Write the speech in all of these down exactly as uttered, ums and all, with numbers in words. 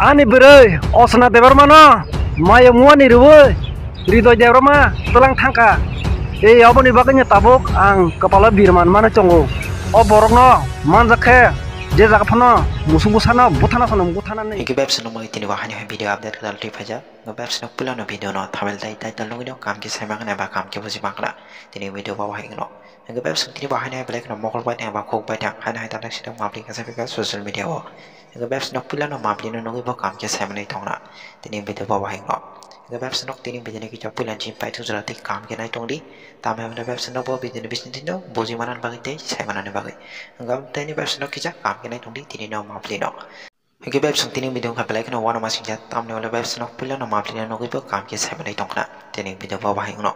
Ani bwrwi Osna Debbarmano maya muani rwui Ridoi Debbarma twlang thangkha. Ei, oboni bagwino tabuk ang kwpalo birman mano tongo. O borokno manjak khe je jaga phano musuk bwsano buthana phano buthanani. Hingke bebsano mui tini bo haino hai video update kwtal twi phaijak. Hingke bebsano puilano video no thabil tai title nugui no kam khe sai mankha eba kam khe buji mankha. Tini video bo hai wngno. Hingke bebsano tini bo haino hai belai kheno mokol bai thang eba khuk bai thang haino hai tanak sitang mapli kasa pika social media o. Hingke bebsano puilano maplino nugui bo kam khe saimanwi tongna. Tini video bo bahai wngno. Hingke bebsano tini video ni kisa puila jim pai thujla tei kam khe nai tongdi. Tamni hwnba bebsano bo video ni bisingtwi no buji manani bagwi tei saimanani bagwi. Hingke tini bebsano kisa kam khe nai tongdi tini no maplino. Hingke bebsano tini video wngkha belai kheno uanama singcha tamni hwnba bebsano puilano maplino nugui bo kam khe saimanwi tongkhna. Tini video bo bahai wngno.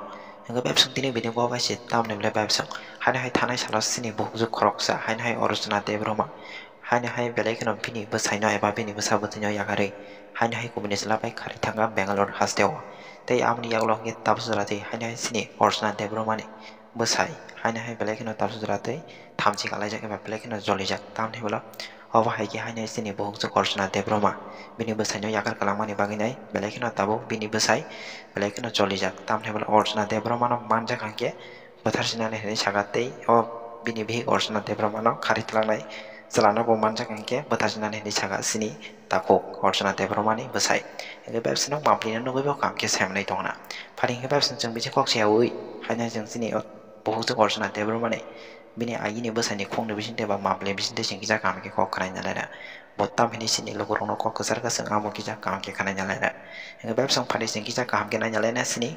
Hingke bebsano tini video bo bai se tamni hwnba bebsano haino hai thanai salo sini bukhukjwk khoroksa haino hai Orchana Debbarma. Haino hai belai kheno bini bwsaino eba bini bwsa bwtwino yakarwi haino hai kubuni chwla bai kharwi thangkha Bangalore hasteo. Tei aboni yagulo hwnkhe tabuk jora twi haino hai chini Orchana Debbarmani bwsai haino hai belai kheno tabuk jora twi thamchi kalaijak eba belai kheno jolijak. Tamni hwnba obo hai khe haino hai chini bukhukjwk Orchana Debbarma bini bwsaino yakar kwlangmani bagwi nai belai kheno tabuk bini bwsai belai kheno jolijak. Tamni hwnba Orchana Debbarmano manjak hwnkhe bwtharsinani hinwi saka tei o bini bihik Orchana Debbarmano kharwi twlangnai chwlano bo manjak hwnkhe bwtharsinani hinwi saka chini takhuk Orchana Debbarmani bwsai. Hingke bebsano maplino nugui bo kam khe saimanwi tongna. Phari hingke bebsano chwng bisi kok sayaui haino chwng chini o bukhukjwk Orchana Debbarmani bini agini bwsaini khungni bisingtwi ba mapli bisingtwi chwng kisa kam khe kok khwnaina laina. Bo tam hinwi chini lukurokno kok kwchar khe chwng amo kisa kam khe khwnaina laina. Hingke bebsano phari chwng kisa kaham khe naina laina chini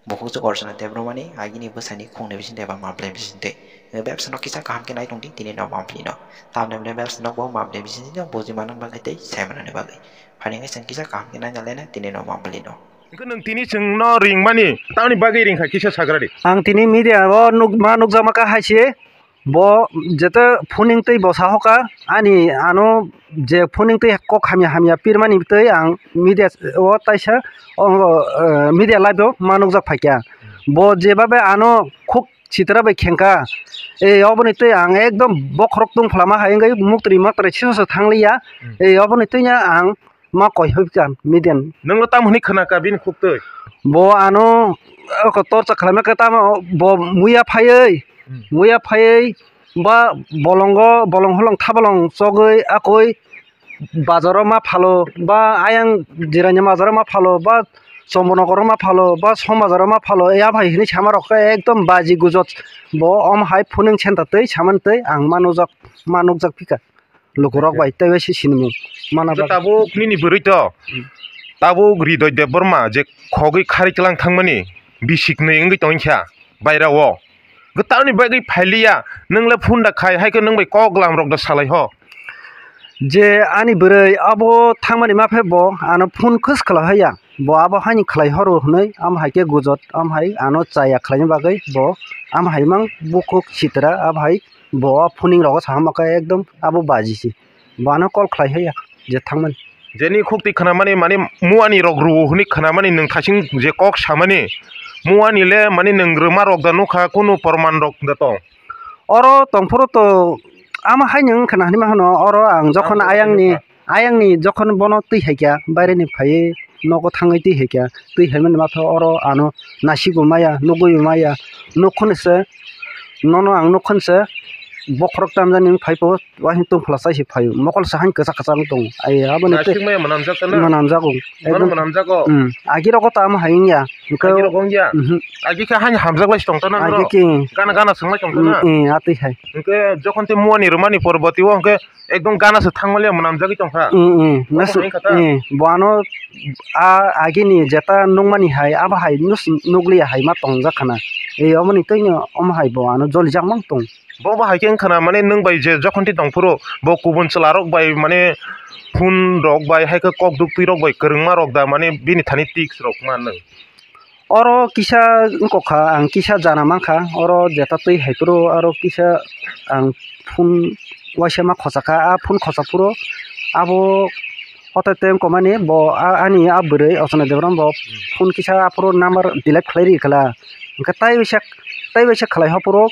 bukhukjwk Orchana Debbarmani agini bwsani khungni bisingtwi eba mapli bisingtwi. Bebsano kisa kaham khe nai tongdi tini no maplino. Tamni hwnba bebsano bo mapli bisingtwi no buji manani bagwi tei saimanani bagwi. Phani hwnkhe chwng kisa kaham khe naina laina tini no maplino. Hwnkhe nwng tini chwngno ringmani tamni bagwi ringkha kisa sagradi. Ang tini media o nuk-, ma nukjakma kha hai se. Bo jete phuning twi bo sahoka ani ano je phuning twi kok hamya hamya pirmani twi ang media o taisa o, eh, media live o ma nukjak phaikha. Bo jebabe ano khuk sitra bai khengkha. Ei oboni twi ang ekdom bokhorok tungphlama hai wngwi muktri maktri siso thangliya. Hmm. Ei oboni twi ang ma koi hoi kha median. Nwngno tamo hwnwi khna kha bini khuktwi? Bo ano oko torcha khlaima khe tamo bo muya phaiwi, hmm, muya phaiwi ba bolongo, bolong holong thabolong chogwi akoi bazaro ma phalo ba ayang jirani bazaro ma phalo ba Chombonogo ma phalo ba Somajaro ma phalo ya bhai hwnwi sama rok khe ekdom baji gujot bo om hai phuning center twi samani twi ang ma nujak, ma nukjak phika. Lukurok bai tei bai se sinimung mana bagwi. Tabuk nini bwrwi to, hmm, tabuk Ridoi Debbarma je khogwi kharwi tlang thangmani bisik nwi wngwi tongkha baira o. Gwtalni bagwi phailiya, nwng le phone da khai, hai khe nwng bai kok lam rok da salai ho. Je ani bwrwi abo thangmani ma phe bo ano phone khus khlai haya. Bo abo haini khlai horo hwnwi, amo hai khe gujot, amo hai ano chaya khlaina bagwi bo, amo hai mang bukhuk sitra, abo hai bo o phuning rogo saha maka ekdom abo baji se. Bo ano call khlai haya je thangmani. Jeni khukti khnamani mani muani rok rwo hwnwi khnamani nwng thasing je kok samani muani le mani nwng rwma rok da nukha kunu porman rok da tong? Oro tongphuru to amo haino wngkha na hinwi ma hwno oro ang jokhon ayangni, ayangni jokhon bono twi hai kha baireni phaiwi nogo thangwi twi hai kha twi hai mani ma phe oro ano nasigo maya nugui maya nukhon se nono ang nukhon se bokhorok tamjani wng phai po. Waising tongphla chai se phaio, mokol se haino kwchak kwchak wng tongo. Ai, aboni tei naisik maya mwnamjak ta na? Mwnamjago. Bono ekdom mwnamjago? Hmm. Agi rogo tamo hai wngya. Hwnkhe agi rogo wngya? Mhm. Agi khe haino hamjak lai se tong ta na norok? Agi khe. Gana gana swng lai tong ta na? Hmm, hmm, atwi hai. Hwnkhe jokhon tei muani rwmani porbo twi o hwnkhe ekdom gana se thangmaliya mwnamjagwi tong kha. Hmm, hmm. Omo hai wngkha ta? Hmm. Bo ano a agini jeta nukmani hai, abo hai nus-, nukliya hai ma tongjak khana. Ei, omoni twino omo hai bo ano jolijak mang tong. Bo bo hai khe wngkha na, mane nwng bai je jokhon twi tong phuru bo kubun chwla rok bai mane phone rok bai hai khe kok duk twi rok bai kwrwngma rok da mane bini thani tiks rok ma nwng? Oro kisa wngkok kha, ang kisa jana mankha, oro jeta twi hai phuru oro kisa ang phone waisa ma khochakha, a phone khochak phuru abo hote tei wngkok mani bo a ani a bwrwi Ochona Debram bo phone kisa aphuru number delete khlai ri khala, hwnkhe tai wisa tei bai se khlai haporo,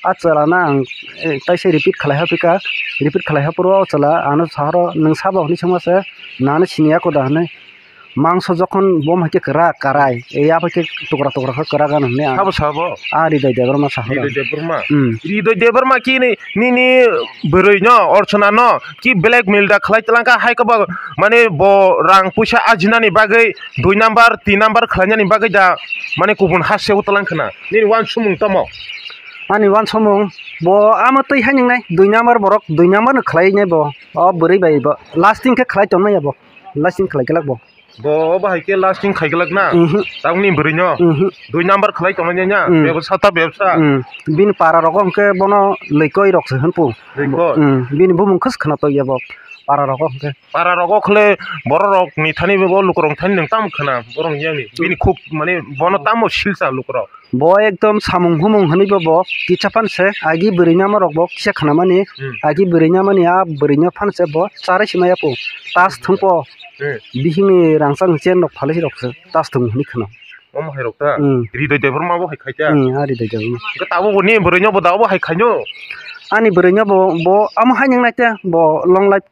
a chwla no ang, eh, tei se repeat khlai hapika, repeat khlai haporo o chwla ano sahoro, "Nwng sabo?" hwnwi swngma se, "Nano siniya koda?" hwnwi. Mangso jokhon bo hai khe kwrak karai, eh, abo khe tukra tukra khe kwrak ano hwnwi ang. Sabo sabo? A Hridoy Debbarma sahoro. Hridoy Debbarma? Hmm. Hridoy Debbarma khe ni, nini bwrwi no, Orchana no, ki blackmail da khlai tlang kha, hai khe ba, mane bo rang puisa ajinani bagwi dui number, tin number khlainani bagwi da, mane kubun haste o tlang khna. Nini wansukmung tamo? Ani wansukmung, bo amo twi hai nwngnai, dui number borok, dui number no khlai nai bo. O bwrwi bai bo, lasting khe khlai tong manya bo, lasting khlai glak bo. Bo, bo hai khe lasting khai glak na? Mhm. Tamni bwrwi no? Mhm. Dui number khlai tong manya na? Mm. Bebsa ta bebsa. Mm. Bini para rogo hwnkhe bono Lwikoi rok se hwn pu. Lwikoi? Mm. Bini bumung khe se khna tong ya bo, para rogo hwnkhe. Para rogo khle borok rok ni thani bo lukurok thani nwng tamo khna borok yang ni. Bini khuk mane bono tamo silsa lukurok. Bo ekdom samung humung hwnwi bo, bo kisa phan se agi bwrwi nama rok bo kisa khna mani, hmm, agi bwrwi nama ni a bwrwi no phan se bo charai se maya po, tas thung po, hmm, bihik ni rangchak ni chen rok phalwi rok se tas thung hwnwi khna. Omo hai rok ta? Hmm. Hridoy Debbarma bo hai khai ta? Hmm, a Hridoy Debbarma. Hwnkhe tabuk bo ni bwrwi no bo da bo hai khai no? Ani bwrwi no bo, bo amo hai nang nai te bo long life.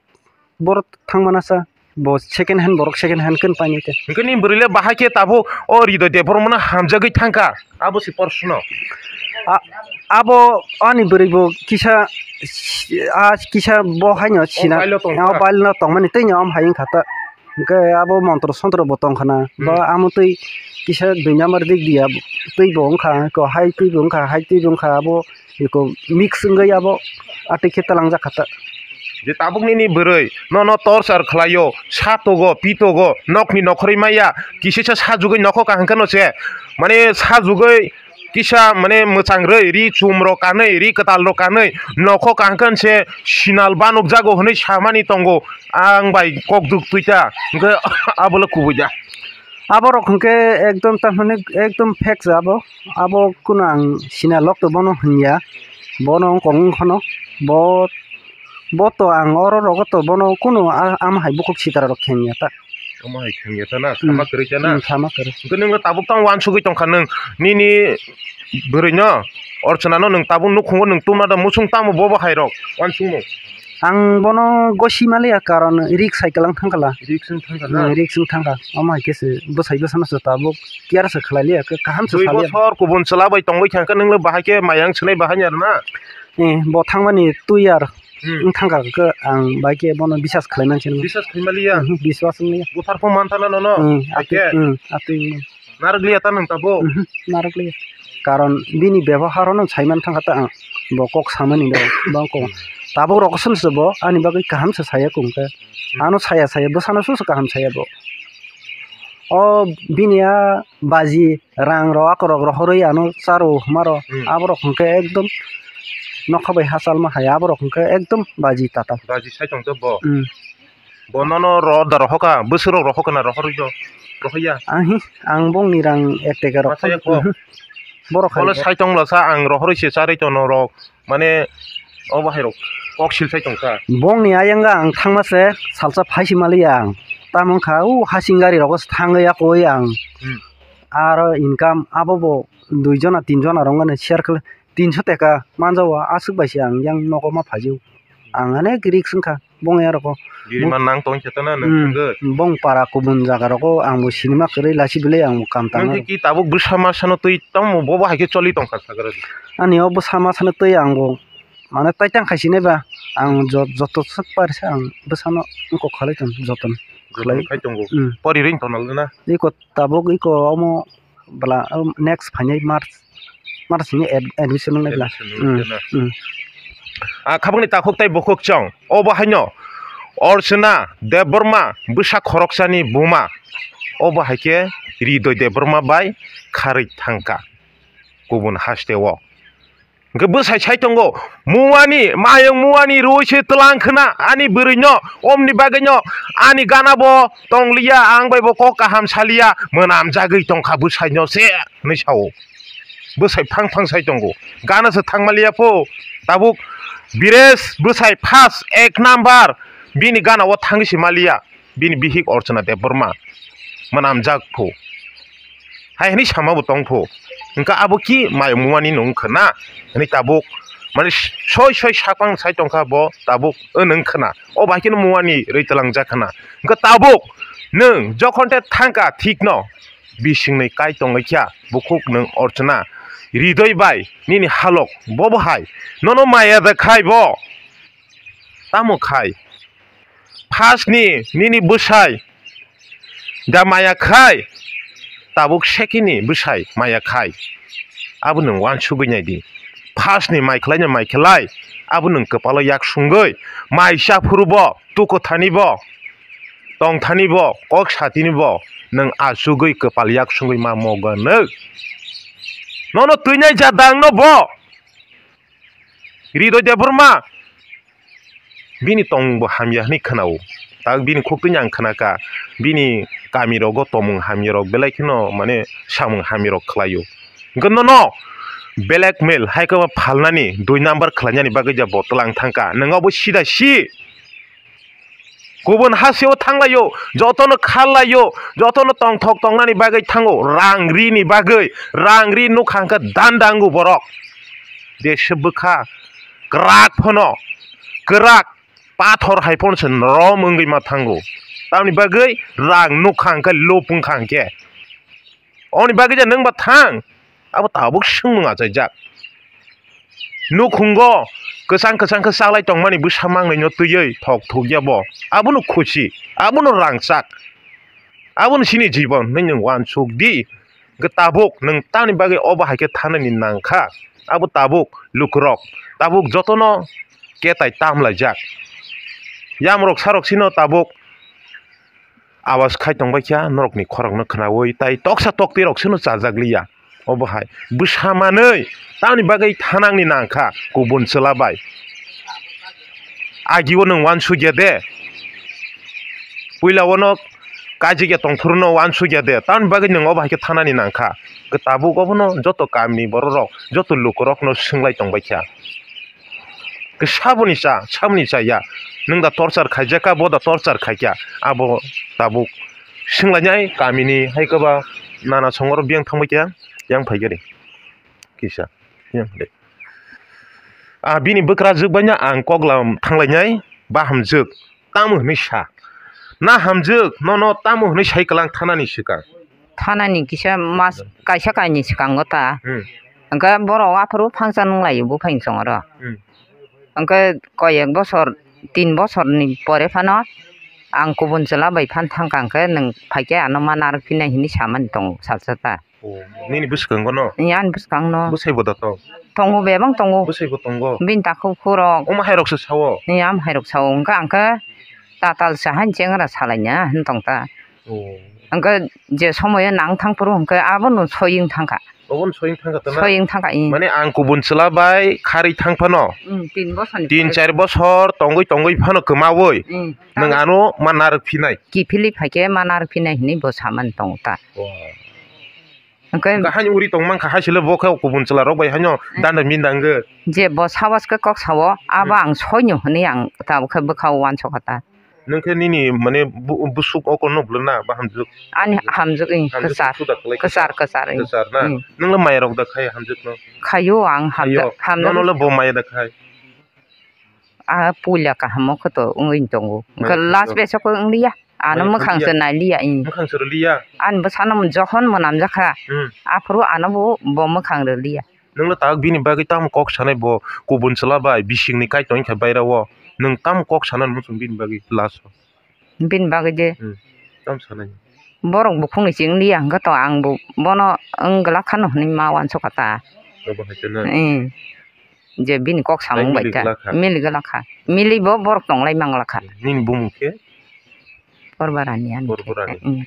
Borok thang mana sa, bo second hand, borok second hand khe painai te. Hwnkhe ni bwrwi le bahai khe tabuk o Hridoy Debbarma no hamjagwi thang kha, abo se proshno. A-, abo ani bwrwi bo kisa, a kisa bo haino sina, o bailo tong kha. Bailo tongmani tei no am hai wngkha ta. Hwnkhe abo montro sontro bo tong khna, hmm, ba amo twi kisa dui number dik dia twi bo wngkha, ko hai twi bo wngkha, hai twi bo wngkha, abo eko mix wngwi abo atwi khe twlangjak kha ta. Je tabuk nini bwrwi nono torchar khlaio, sa togo, pi togo, nokni nokhorwi maya, kisisa sajugwi nokho kaham kheno se, mane sajugwi kisa mane mwchang rwi, ri chum rok kanwi, ri kwtal rok kanwi, nokho kaham khe se sinal banuk jago hwnwi samani tongo, ang bai kok duk twi ta, hwnkhe abole kubui da. Aborok hwnkhe ekdom tamani ekdom fake se abo. Abo kunu ang sina lok to bono hwnya, bono wng kong wng khano, bo, bo to ang oro rogo to bono kunu a-, ama hai bukhuk sitra rok khengya ta. Ama hai khengya ta na, hmm, sama kwrwi ta na? Hmm, sama kwrwi. Hwnkhe nwng tabuk tang wansugwi tongkha nwng nini bwrwi no, Orchana no nwng tabuk nukhungo nwng tuma da muchung tamo bobo hai rok wansukmung? Ang bono gosi maliya, karon risk hai kwlang thangkhala. Risk wng thangkha na? Hmm, risk wng thangkha. Omo hai khe se bwsai bwsano se tabuk care se khlai liya, khe kaham se sa liya. Dui bosor kubun chwla bai tongwi thangkha, nwng le bahai khe mayang swnai bahai ni arw na? Eh, bo thangmani two year, hmm, wng thangkha, khe ang bai khe bono biswas khlai man sini. Biswas khai maliya? Mhm, biswas wng liya. Buthar phung man thana nono? Hmm, hai atwi, khe? Hmm, atwi. Narwk liya ta nwng tabuk? Mhm, narwk liya. Karon bini bebohar no sai man thangkha ta ang. Bo kok samani do, bo kok. Tabuk rok sum se bo ani bagwi kaham se saya kung khe. Hmm. Ano saya saya, bwsano sum se kaham saya bo. O bini a baji rang rok, akorok rohorwi ano charo hwnma rok, hmm, aborok hwnkhe ekdom nokha bai hachal ma hai, aborok hwnkhe ekdom baji tatal. Baji sai tong khe bo? Hmm. Bo nono ro da rohor kha, bwswk rok rohor kha na rohorwi do, rohorya? Ahi, ang bongni rang ek teka rok. Masa yak bo? Mhm. Borok hai. Bole khe sai tong la sa, ang rohorwi se charwi tong norok, mane obo hai rok kok sil sai tong kha. Bongni ayang ang thangma se salsa phai si maliya ang. Tamo wngkha u hasing gari rogo se thangwi yakwi ang. Hmm. Aro income abo bo dui jona tin jona rok mane share khle tinso teka manjao, aswk bai se ang yang nogo ma phaijiu. Ang onek risk wngkha bong ya rokho. Biri man nang tong khe tana nwng. Hmm, thangwi. Bong para kubun jaga rokho ang bo sinima kwrwi lasi belai ang bo kam tang. Nwng khe ki tabuk bwsa masa no twi tamo bobo hai khe choli tongkha sakhe rw. Ani o bwsa masa no twi ang bo mane tai tang khai sinai ba ang jo-, joto swk pari se ang bwsa no wngkok khalai tong joto no. Joto no khlai khai tongo. Hmm. Pori ring tong nalna. Iko tabuk iko omo bwla, o, next phainai March, March ni ad-, admission wngnai bwla. Admission wngnai na? Hmm, hmm. Ah, khabangni takhuk tei bukhuk chwng. Obo haino Orchana Debbarma bwsa khoroksani buma. Obo hai khe Hridoy Debbarma bai kharwi thangkha kubun haste o. Hwnkhe bwsai sai tongo, "Muani, mayung muani rwi se tlang khna ani bwrwi no, omni bagwi no ani gana bo tong liya, ang bai bo kok kaham sa liya, mwnam jagwi tong kha bwsai no se," hwnwi sa-o. Bwsai phang phang sai tongo, gana se thang ma liya pho, tabuk Biresh bwsai first ek number bini gana o thangwi se ma liya. Bini bihik Orchana Debbarma mwnamjak phu. Hai hwnwi sama bo tong phu. Hwnkhe abo ki mai muani nung khna hwnwi tabuk, mane soi soi sakphang sai tongkha bo tabuk, o nung khna o bai kheno muani rwi twlangjak khna. Hwnkhe tabuk nwng jokhon te thangkha thikno bisingni kai tongwi kha bukhuk nwng orchna ridoi bai nini halok bobo hai nono maya da khai bo tamo khai. First ni nini bwsai da maya khai, tabuk second ni bwsai maya khai. Abo nwng uansugwi nai di. First ni mai khlai no mai khlai, abo nwng kwpalo yak sungwi mai cha phuru bo, tuku thani bo, tong thani bo, kok satini bo nwng achugwi kwpal yak sungwi ma moga nwk. Nono twinai ja dang no bo. Ridoi Debbarma bini tongmung bo hamya hwnwi khna-o. Tak bini khuk twini ang khna kha, bini kami rogo tongmung hamya rok belai kheno mane samung hamya rok khlai o. Hwnkhe nono blackmail hai khe phalnani dui number khlainani bagwi je bo twlang thang kha, nwng obo sida si. Kubun hasteo thanglaio, jotono khallaio, jotono tongthok tongnani bagwi thango, rang rini bagwi, rang ri nukha hwnkhe danda wngo borok. Jesa bwkha kwrak phano, kwrak pathor hai phano se norom wngwi ma thango. Tamni bagwi rang nukha hwnkhe, lupung kha hwnkhe. Oni bagwi je nwng ba thang, abo tabuk swngmung achaijak. Nukhungo kwchang kwchang khe chaklai tongmani bwsa mangnai no twiwi thok thok ya bo. Abono khuchi, abono rangchak, abono chini jibon hwnwi nwng uansuk di. Hwnkhe tabuk nwng tamni bagwi obo hai khe thanani nang kha. Abo tabuk lukurok, tabuk jotono ketai tamlaijak. Yamrok sarok sino tabuk awas khai tongbai kha norokni khorokno khnaui, tai toksa toktwi rok seno chajak liya. Obo hai bwsa manwi tamni bagwi thanangni nang kha kubun chwla bai. Agio nwng uansukya de, puila ono kajikya tongphuru no uansukya de, tamni bagwi nwng obo hai khe thanani nang kha. Tabuk obono joto kamini borok rok, joto lukurok no swngwlai tongbai kha. Khe saboni cha, saboni cha ya. Nwng da torchar khaijak kha, bo da torchar khaikha. Abo tabuk swnglainai kamini hai khe ba nana songoro biyang thangbai kha, yang phai khe de. Kisa, yang de. Ah, bini bwkrajwk bai no ang koklam thanglainai, ba hamjwk. Tamo hwnwi sa, na hamjwk, nono tamo hwnwi sai kwlang thanani swkang? Thanani kisa mas kaisa kainwi swkango ta. Hmm. Hwnkhe borok aphuru phangsa nunglaio buphang songoro. Hmm. Hwnkhe koyek bosor, tin bosorni pore phano ang kubun chwla bai phan thangkha, hwnkhe nwng phaikhe ano ma narwk phinai hwnwi samani tongo salsa ta. Oh, nini bwskango no? Ni ani bwskango no. Bwsai bo da tong? Tongo, bebak tongo. Bwsai bo tongo? Bini takhuk khurok. Omo hai rok se sao? Ni am hai rok sao. Hwnkhe ang khe tatal sa han chengra salaina hwn tong ta. Oh. Hwnkhe je somoyo nang thang phuru hwnkhe abono soyeng thang kha. Obono soyeng thang kha ta na? Soyeng thang kha, ih. Mane ang kubun chwla bai kharwi thang phano? Hmm, tin bosor ni. Tin char bosor tongwi tongwi phano kwmaui. Hmm. Nwng ano ma narwk phinai? Kiphilwi phaikhe ma narwk phinai hwnwi bo samani tongo ta. Oh. Hwnkhe hwnkhe haini uri tong mankha, hai sele bo khe kubun chwla rok bai haino danda minda wngwi. Je bo sawas khe kok sao, abo hmm, ang soino hwnwi ang tabuk khe bwkha o uansukha ta. Nwng khe nini mane bu-, busuk oko no bwlwk na ba hamjwk? Ani hamjwk, ih, hamjwk kwchar. Suda kwlai kwchar, kwchar, ih. Kwchar na? Hmm. Nwng le maya rok da khai hamjwk no? Khaio ang hamjwk, khaio. Hamjwk. Nono le bo maya da khai? Ah, puila kaham o khe to wngwi tongo. Hwnkhe last batch o khe wngliya. Ano mwkhang se nailiya, ih. Mwkhang se rwliya? Ani bwsano jokhon mwnamjakha, hmm, aphuru ano bo, bo mwkhang rwliya. Nwng le tak bini bagwi tamo kok sanai bo kubun chwla bai bisingni kaitor wngkha baira o. Nwng tamo kok sanani muchung bini bagwi last o? Bini bagwi de. Hmm. Tamo sanai? Borok bukhukni chwng liya hwnkhe to ang bo bono wng glak khano hwnwi ma uansukha ta. Obo hai khe na? Eh. Je bini kok samung bai ta. Tei mili glak kha? Mili glak kha. Mili bo borok tonglai mang glak kha. Nini bumung khe? Porbarani ani. Porbarani. Hmm.